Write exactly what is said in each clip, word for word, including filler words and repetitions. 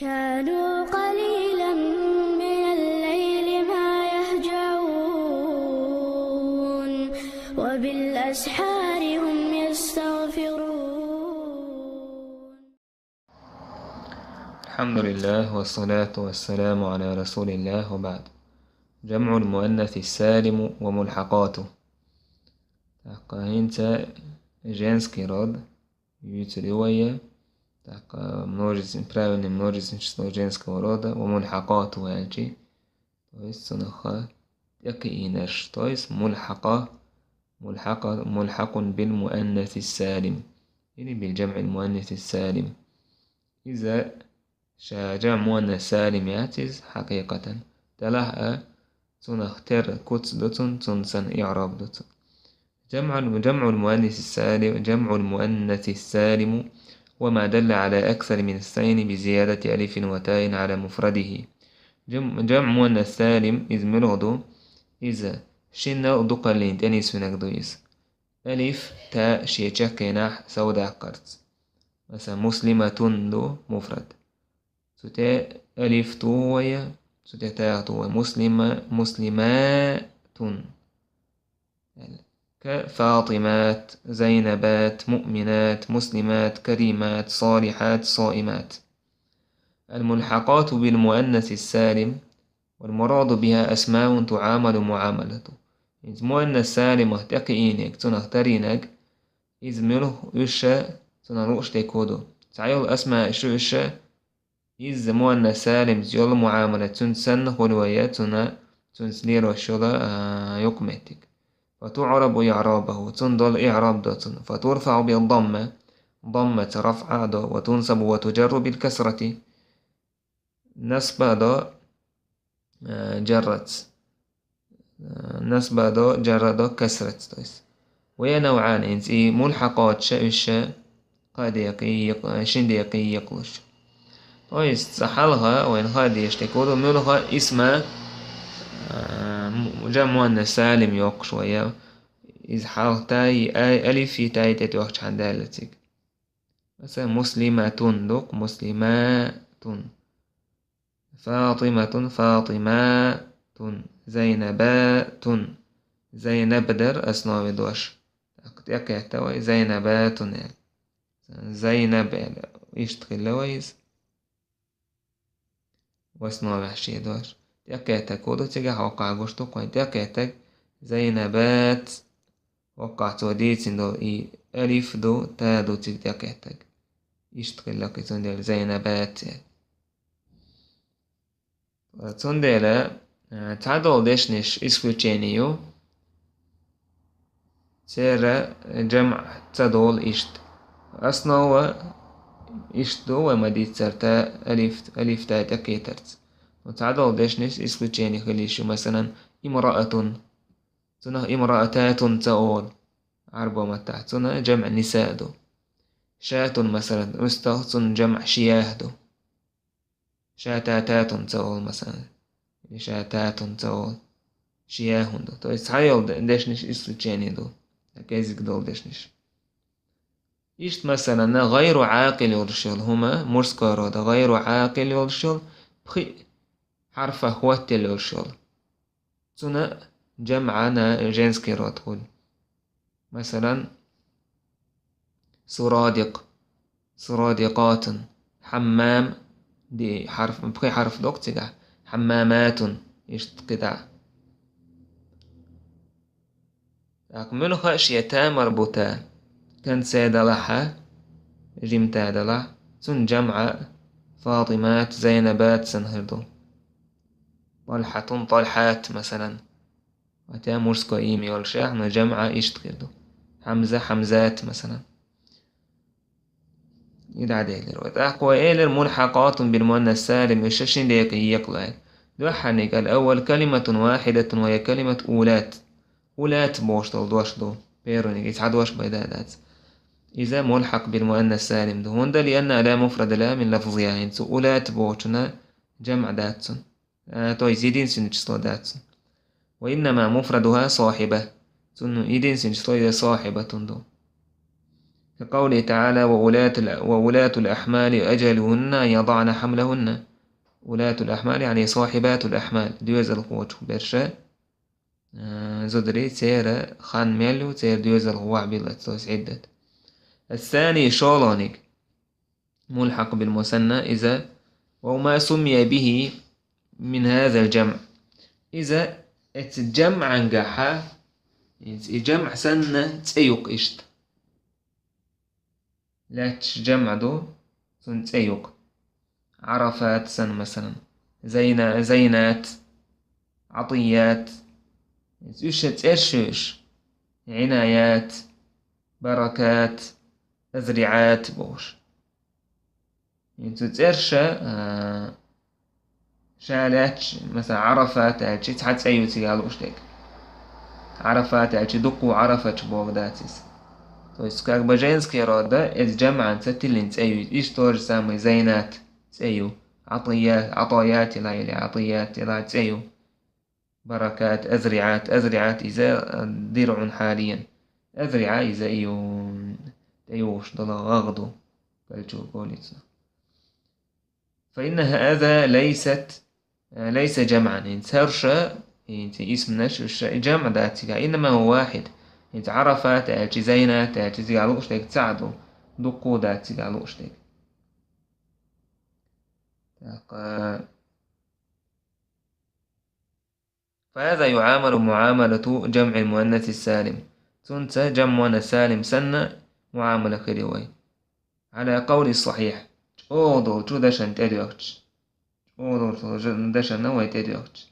كانوا قليلا من الليل ما يهجعون، وبالأسحار هم يستغفرون. الحمد لله والصلاة والسلام على رسول الله وبعد. جمع المؤنث السالم وملحقاته. ТӀаккха хӀинца женский род юьйцур ю вай. ТӀаккха множественный, правильный множественное число женского рода, وملحقاته аьлчи. То есть цунах тӀекхиийнарш. То есть ملحقة, ملحقة, ملحق بالمؤنث السالم. Или بالجمع المؤنث السالم. Иза ша жамӀ муаннас салим яц иза хьакъикъатан. Делахь а цунах тера куц ду цун, цун санна иӀраб ду цун. جمع, جمع المؤنث السالم, جمع المؤنث السالم هو ما دل على أكثر من اثنين بزيادة ألف وتاء على مفرده. جم-, جمع مؤنث سالم иза муьлха ду? Иза шиннал дукхаллин тӀе нисвинарг ду иза. Алиф, та шен чаккхенахь совдаккхарца. Масала, مسلمة ду муфрад. Цу тӀе алиф тоху вай, цу тӀе та тоху вай. مسلمة, مسلمات. Ка فاطمات, زينبات, مؤمنات, مسلمات, كريمات, صالحات, صائمات. الملحقات بالمؤنث السالم والمراد بها أسماء تعامل معاملته. Иза муаннас салимах тӀекхиийнарг, цунах тарийнарг, иза муьлха уьш, цунах лууш дерг хӀун ду? Цхьайолу асмаъ шу уьш, иза муаннас салимца йолу муамала цуьнца санна хуьлу вай, цунна, цуьнца лелош йолу, а, юкъаметтиг. فتعرب إعرابه, цунна долу иӀраб до цунна. فترفع بالضمة, даммаца рафӀа до, وتنصب وتجر بالكسرة, насба до, а, жарраца. А, насба до, жарра до касраца, то есть. وهي نوعان, хӀинца и мулхьакъат ша уьш кхаа декъе екъ-, шин декъе екъалуш. То есть, цкъа хьалха вайна хаа дезаш дерг хӀун ду, муьлха исма, а, м-, жамӀ муаннас салим йоккхуш вай, иза хьалха тай, ай, алифи тай тӀе тоьхчахьана даьлла цига. Масала, مسلمة ду-кх, مسلمات. فاطمة, فاطمات. زينبات. Зайнаб дара основе дош. ТӀаккха тӀекхетта вай, زينبات аьлла. Зайнаб аьлла. Иштта хилла вай иза. В основе шен дош. ТӀекхеттарг хӀун ду цигахь, хӀоккхахь гуш ду-кх вайн тӀекхеттарг. زينبات. ХӀоккхахь цо дийцина долу и алиф ду, та ду цига тӀекхеттарг. Иштта хилла-кх и, цундела زينبات аьлла. Цундела, а, цхьадолу дешнаш исключение ю. Церан жамӀ ца долу иштта. Основа иштта ду, вай ма-дийццара, та алиф, алиф тай тӀекхетарца. Но цхьадолу дешнаш исключение хила йиш ю, масалан, امرأة. Цунах امرأتات ца олу. Ӏарбо маттахь цунна жамӀ ниса ду. شاة, масалан, уьстагӀ, цунна жамӀ шиях ду. شاتات ца олу, масалан. Или شاتات ца олу. Шиях ду. То есть, цхьайолу де-, дешнаш исключение ду. КӀезиг долу дешнаш. Иштта, масалан, غير عاقل йолуш йолу хӀума, мужской рода, غير عاقل йолуш йолу, пхи хьарфах хӀоттаелла йолуш йолу. Цунна жамӀана женский род хуьлу. Масалан, سرادق, سرادقات, حمام, ди хьарф, пхи хьарф ду-кх цигахь, حمامات, иштта кхидӀа. ТӀаккха муьлха а шен та марбута, конце далахьа, жимта далахь, цунна жамӀа فاطمات, زينبات санна хир ду. طلحة, طلحات, масалан. Хотя мужское имя йолушехь, но жамӀа иштта хир ду. حمزة, حمزات, масалан. И дӀаделира вай. ТӀаккха вай элира ملحقات بالمؤنث السالم, уьш шин декъе екъалу аьлла. Дуьххьарниг, الأول كلمة واحدة وهي كلمة أولاة. أولاة бохуш долу дош ду. Первыйниг, и цхьа дош байда а дац. Иза ملحق بالمؤنث السالم ду. ХӀунда, لأنها لا مفرد لها من لفظها, хӀинца أولاة бохучунна жамӀ дац цунна. А, то есть единственное число дац цунна. وإنما مفردها صاحبة. Цунна единственное число иза صاحبة ду. كقوله تعالى: «وأولاة ال-، وأولاة الأحمال أجلهن أن يضعن حملهن». أولاة الأحمال, يعني صاحبات الأحمال, доьзалхочух берш, а, зударий, церан хан мел ю, церан доьзалхо вахьабиллалц, то есть عدة. الثاني, шолгӀаниг, ملحق بالمثنى, иза, وما سمي به من هذا الجمع. Иза эцу жамӀангахьа, и жамӀ санна цӀе ю-кх иштта. Лаьтташ жамӀ ду, цунна цӀе ю-кх. عرفات санна, масалан, زينا-, زينات, عطيات. Уьш цӀераш ю уьш. عنايات, بركات, أذرعات бохуш. И цу цӀераш, а, ша лаьтташ, масалан, عرفات аьлча, цхьа цӀе ю цигахь лууш дерг. عرفات аьлча, дуккха Ӏарафаташ бохург дац иза. То есть, как бы женский род, эцу жамӀанца тиллина цӀе ю. Иштта то же самое زينات цӀе ю. عطيات, عطايات илахь или عطيات илахь цӀе ю. بركات, أذرعات, أذرعات иза, а, درع حاليا. أذرعة иза и ю, тӀейогӀуш долу гӀагӀ ду, кольчуга олу цунах. فإن هذا ليست, а, ليس جمعا. ХӀинца хӀорш, хӀинца исманаш, уьш жамӀ дац цигахь. إنما هو واحد. ХӀинца عرفات аьлча, زينات аьлча, цигахь лууш дерг цхьаъ ду, дуккха дац цигахь лууш дерг. ТӀаккха, فهذا يعامل معاملة جمع المؤنث السالم. Цунца жамӀ муаннас салим санна муамала хир ю вай. على القول الصحيح. ЧӀогӀа долчу дашан тӀедоьгӀча. ЧӀогӀа долчу жа-, дашанна вай тӀедоьгӀча.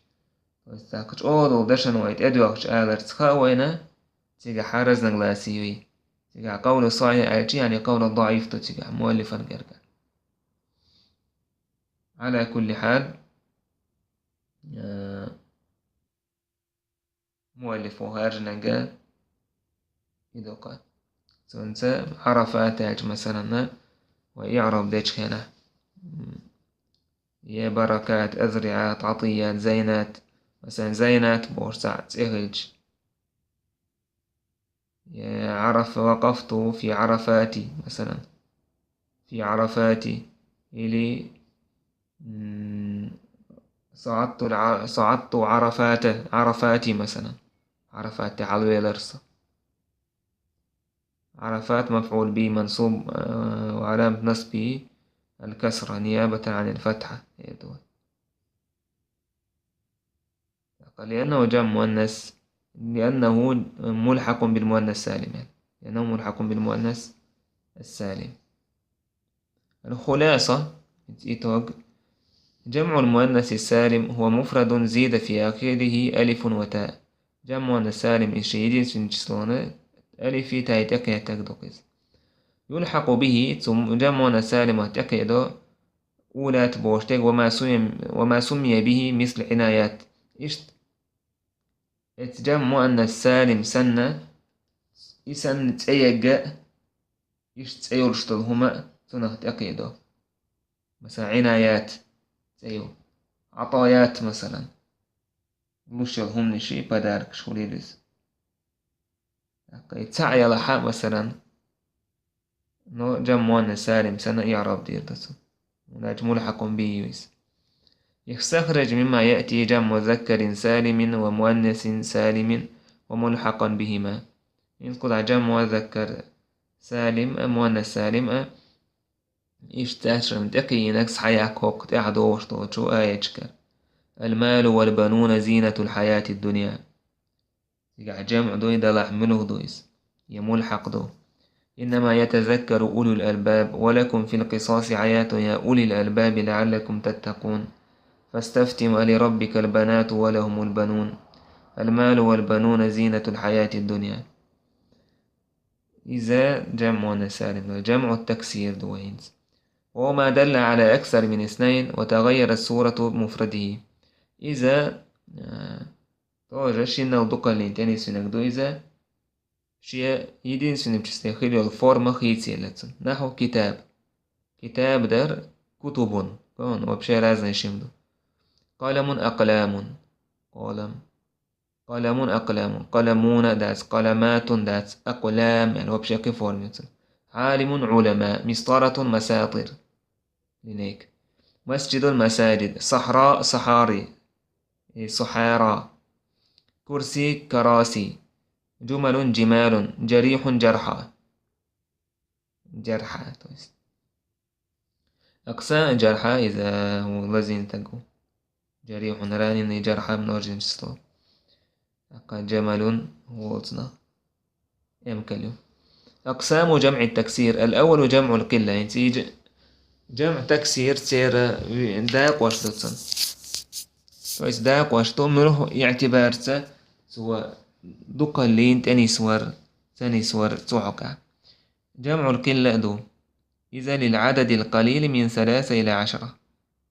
То есть, тӀаккха чӀогӀа долу дашан вай тӀедоьгӀча аларца хаьа вайна, цигахь разногласие ю. Цигахь قول صحيح аьлча, яъни قول ضعيف ду цигахь, муаллифан гергахь. على كل حال, а, муаллифо хаьржинарг и ду-кх. Цунца عرفات аьлча, масалан, вай иъраб дечу хенахь, м, я بركات, أذرعات, عطيات, زينات, масалан, زينات бохуш цхьа цӀе хилча, я عرف, وقفت في عرفات, масалан, في عرفات, или, м, صعدت الع-, صعدت عرفات, عرفات, масалан, Ӏарафат тӀе хьалавелира со. عرفات مفعول به منصوب, а, وعلامة نصبه الكسرة نيابة عن الفتحة. لأنه جمع مؤنث، لأنه ملحق بالمؤنث السالم، يعني. لأنه ملحق بالمؤنث السالم. الخلاصة, итог, جمع المؤنث السالم هو مفرد زيد في آخره ألف وتاء. جمع مؤنث سالم, и шен единственный числони алифи таи тӀекхеттарг ду-кх иза. يلحق به, цу جمع مؤنث سالم тӀекхедо, أولاة бохуш дерг, وما سمي, وما سمي به مثل عنايات. Иштта, эцу جمع مؤنث سالم санна, и санна цӀе ерг а, иштта цӀе йолуш долу хӀума а цунах тӀекхедо. Масалан, عنايات цӀе ю. عطايات, масалан, луш йолу хӀуманаш, подаркаш хуьлийла иза. ТӀаккха и цхьаъ ялахь а, масалан, но جمع مؤنث سالم санна иъраб дийр ду цунна. ХӀунда аьлча ملحق به ю иза. يستخرج مما يأتي جمع مذكر سالم ومؤنث سالم وملحقا بهما. ХӀинца кхузахь جمع مذكر سالم а, مؤنث سالم а, иштта цаьршинна тӀекхиийнарг схьаяккха хӀокху тӀаьхьа догӀуш долчу аяташкара. المال والبنون زينة الحياة الدنيا. Цигахь جمع ду и, делахь муьлха ду иза? Я ملحق ду? إنما يتذكر أولو الألباب، ولكم في القصاص حياة يا أولي الألباب لعلكم تتقون. فاستفتهم ألربك البنات ولهم البنون. المال والبنون زينة الحياة الدنيا. Иза جمع مؤنث سالم, جمع التكسير ду вай хӀинца. وما دل على أكثر من اثنين وتغيرت صورته بمفرده. Иза, а, тоже шиннал дукхаллин тӀе нисвинарг ду иза, шен единственном числе хила йолу форма хийцаелла цунна. نحو كتاب. كتاب дара كتب, кхунна вообще разный шим ду. قلم أقلام. قلم. قلم أقلام. قلمون дац, قلمات дац, أقلام, яъни вообще кхин форма ю цунна. عالم علماء. مسطرة مساطر. لينيك. مسجد مساجد. صحراء صحاري. إي، صحارى. كرسي كراسي. جمل جمال. جريح جرحى. جرحى، то есть. أقسام جرحى إذا هو لزين تقو. جريح раненый, جرحى множественное число. أقا جمل هو أصلا. أم كلو. أقسام جمع التكسير. الأول جمع القلة. يعني تيجي جمع تكسير سير داق واشتوتسن. То есть داق واشتو مره اعتبار سا سوى دقلين تنسور تنسور تعقى. جمع القلة دو. إذا للعدد القليل من ثلاثة إلى عشرة.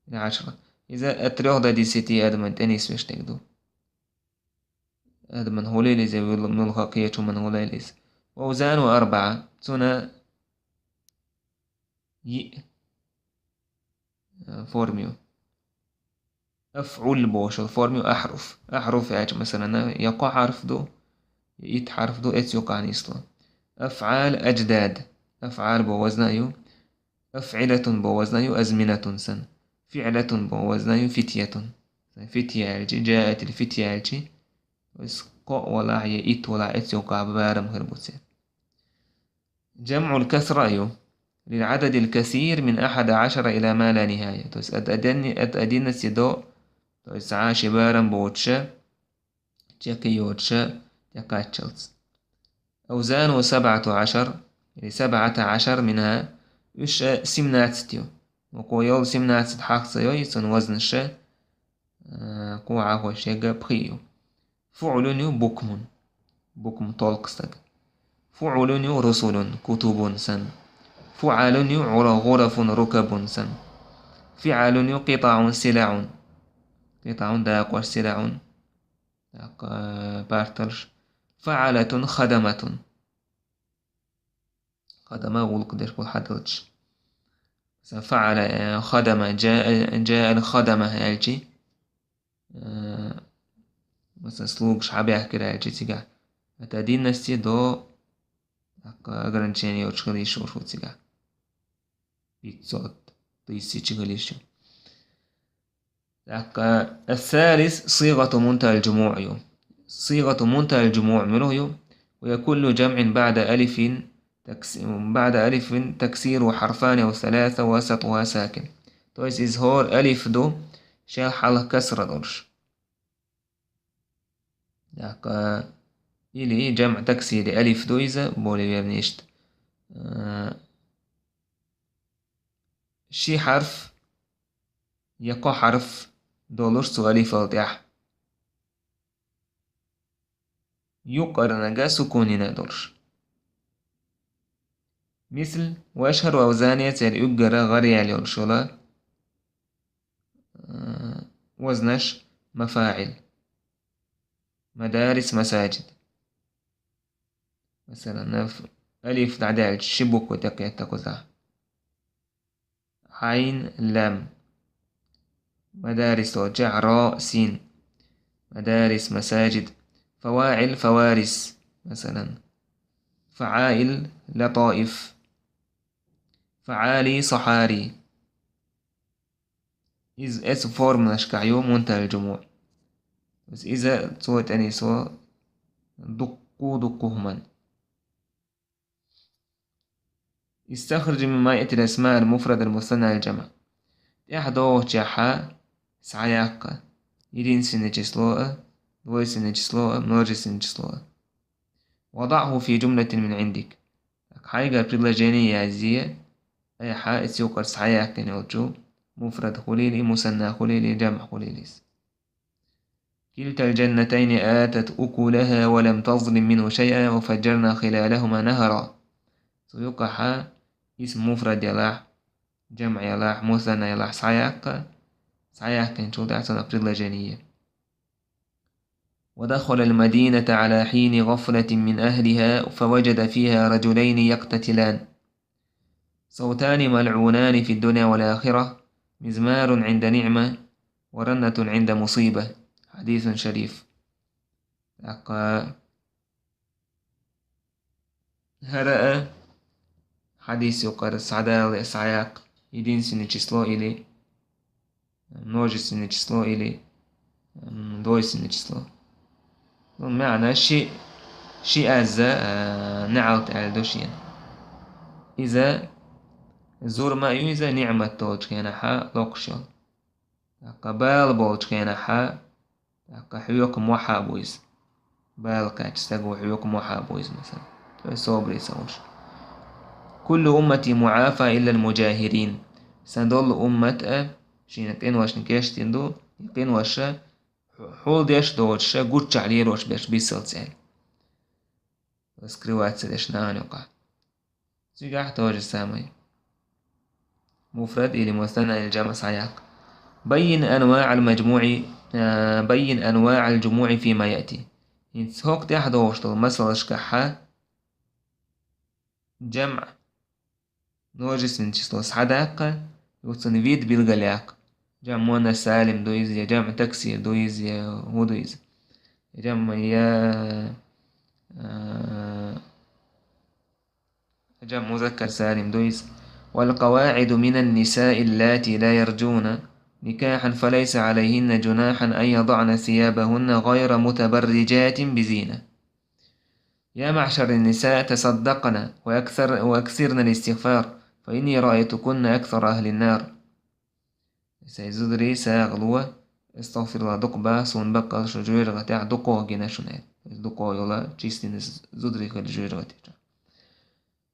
إلى عشرة. إذا أتريوخ دا دي سيتي أدمن تنسوش تكدو. أدمن هوليليز يقول من الخقية من هوليليز. وأوزان وأربعة. سنة ي. آه، فورميو. أفعل بوش الفورميو أحرف. أحرف يعني مثلا يقع حرف دو. يت حرف دو إت يقع نيسلو. أفعال أجداد. أفعال بو وزن يو. أفعلة بو وزن يو أزمنة سن. فعلة بو وزن يو فتية. فتية الجي، جاءت الفتية الجي. ويس قو ولا هي إت ولا إت يوقع ببارم هربوتي. جمع الكسرة يو. للعدد الكثير من أحد عشر إلى ما لا نهاية. تو يس أد أدين، أد أدين سيدو. تو يس عاش بارم بوتشا. تيكيوتشا. تيكاتشلت. أوزان سبعة عشر. يعني سبعة عشر منها. إيش سمناتستيو. وقو يول سمناتست حق سيو يسن وزن شا. آه، قوعة هو شيغا بخيو. فعل يو بكم. بكم طلق ستك. فعل يو رسل كتب سن. فعل يو عر-، غرف ركب سن. فعل يو قطع سلع. قطع داق وسلع. داق، آه، بارتلش. فعلة خدمة. خدمة غلق دير بول حدلتش. مثلا فعل، آه، خدم، جاء، جاء الخدمة، هالجي. Э, مثلا слуг шабяхкира читига. Это одиннадцать до, так, ограничение учкалишу шутига. Пятьсот, тысяча галишу. Так, الثالث صيغة منتهى الجموع يو. صيغة منتهى الجموع منه يو. وهي كل جمع بعد ألف تكس-، بعد ألف تكسير حرفان أو ثلاثة وسطها ساكن. То есть из هور ألف دو شال حال كسرة دورش. Так, или جمع تكسير ألف دو إذا более верништ. Э, شي حرف يقو حرف دولش سو ألف التح. يقرنغا سكوننا دولش. مثل وأشهر أوزانية تر يقرا غريال يولشولا. آه، وزنش مفاعل. مدارس مساجد. مثلا نف-، ألف دعدال شبك وتقيت تقزح. عين لام. مدارس جع راء سين. مدارس مساجد. فواعل فوارس مثلا. فعائل لطائف. فعالي صحاري. إذ اسم فورم نشكعيو منتهى الجموع. بس إذا صوت أني صو دقو دقوهما. استخرج مما يأتي الأسماء المفرد المثنى الجمع. تحدو جحا سعياقة. Единственное число, двойственное число, множественное число. وضعه في جملة من عندك. حيقر предложение يازيه. أي حا اتسوقر سعياقة نوجو. مفرد خليلي، مثنى خليلي، جمع خليليس. كلتا الجنتين آتت أكلها ولم تظلم منه شيئا وفجرنا خلالهما نهرا. سيقحا اسم مفرد يلاح، جمع يلاح، مثنى يلاح، سعياقة، سعياقة إن شاء الله تعالى предложение. ودخل المدينة على حين غفلة من أهلها فوجد فيها رجلين يقتتلان. صوتان ملعونان في الدنيا والآخرة، مزمار عند نعمة، ورنة عند مصيبة. حديث شريف. أقا هرأ хьадис юкъара схьадала, схьаяккха единственное число или множественное число или, м, двойственное число. Ну, маьӀна ши, ши азза, а, неӀалт аьлла ду шена. Иза зур ма ю, иза ниӀмат долчу хенахьа локхуш йолу. ТӀаккха бала болчу хенахьа, тӀаккха хьоькху мохьа бу иза. Бала кхаьчча стага хьоькху мохьа бу иза, масала. То есть собаре ца луш. «Куллу уммати муӀафа иллал мужахирин». Сан долу уммат а шена къиношна кечдина ду, и къиноша хьул деш доцуша гуччахь лелош берш бисалц аьлла. Скрываться деш нахана юкъахь. Цигахь то же самое. Муфрад или мусанна или джамъ схьаяккха. بين أنواع المجموع، а, بين أنواع الجموع فيما يأتي. ХӀинца хӀокху тӀехь догӀуш долу масалашкахьа джамъ, множественное число схьадаккха, юха цуьнан вид билгалъяккха. Джамъ муаннас салим ду иза, я джамъ таксир ду иза, я хӀун ду иза. Я джамъ, я, а, جمع مذكر سالم دويس. والقواعد من النساء اللاتي لا يرجون نكاحا فليس عليهن جناح أن يضعن ثيابهن غير متبرجات بزينة. يا معشر النساء تصدقن وأكثر، وأكثرن الاستغفار، فإني رأيتكن أكثر أهل النار. Сайн зударий, сагӀа ло, астагӀфируллахӀ дукха бах, суна баккъалла шу жоьжахатехь дукха гина шуна аьлла. Дукха йола чистина зударий хила жоьжахатехь.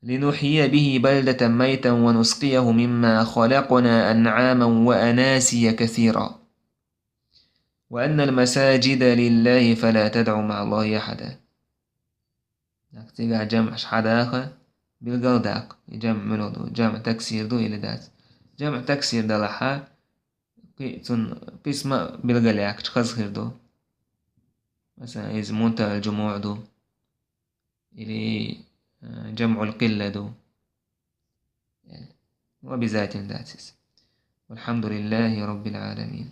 لنحيي به بلدة ميتا ونسقيه مما خلقنا أنعاما وأناسيا كثيرا. وأن المساجد لله فلا تدعوا مع الله أحدا. Нах цигахь джамъаш хьадаха, билгал даккха. И джамъ муьлха ду? Джамъ таксир ду или дац? Джамъ таксир далахьа, кхи-, цун къисма билгал яккхача хаза хир ду. Масалан, иза мунтахӀал джумуӀ ду, или, а, джамъул къилла ду. Ну, обязательно дац иза. والحمد لله رب العالمين.